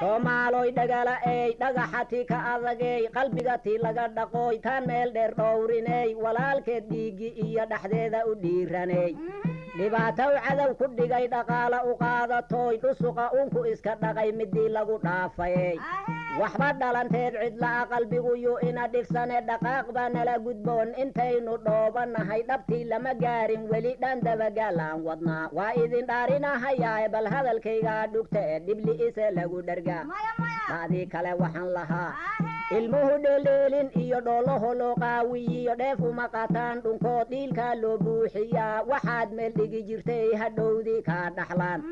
Soomaaloy dhagala ey, dhagaxati ka adagey, qalbigati laga dhaqooy, taan meel dheer dhowriney, walaalkeed dhiiggi iyo dhexdeeda u dhiiraney, dhibaatow cadow ku dhigay, dhaqaala u qaadatooy, dhusuqa uunku iska dhaqay, midii lagu dhaafayey. Waxba dhalanteed cidla'a qalbigu yuu ina dhifsane, dhaqaaq baa nala gudboon intaynu dhoobanahay. Dhabtii lama gaarin weli, dhan dabagaalaan wadnaa. Waa idin dhaarinahayaae, bal hadalkaygaa dhugta ee dhibli ise lagu dhargaa. Taadii kale waxaan lahaa, ilmuhu dheeldheelin iyo dhoolaho loo qaawiyiyo dheef uma qataan dhunkood, dhiilkaa loo buuxiyaa waxaad meel dhigi jirtay hadhowdii kaa dhaxlaan.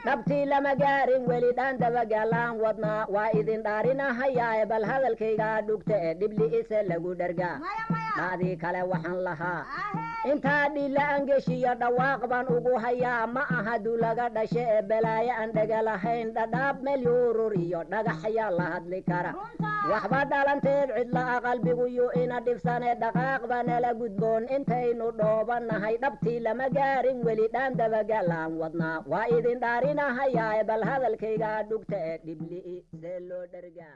Dhabtii lama gaarin weli, dhan dabagaalaan wadnaa. Waa idin dhaarinahayaae, bal hadalkaygaa dhugta ee dhibli ise lagu dhargaa. Dhaadii kale waxaan lahaa, intaa dhila angeshiyo dhawaaq baan ugu hayaa, ma aha dulaga dhashe ee balaayo aan dhega lahayn, dhadhaab meel yuurur iyo dhagaxyaa la hadli kara. Waxba dhalanteed cidla'a qalbigu yuu ina dhifsane, dhaqaaq baa nala gudboon intaynu dhoobanahay. Dhabtii lama gaarin weli, dhaan dabagaalaan wadnaa. Waa idin dhaarinahayaae, bal hadalkaygaa dhugta ee dhibli'i see loo dhargaa.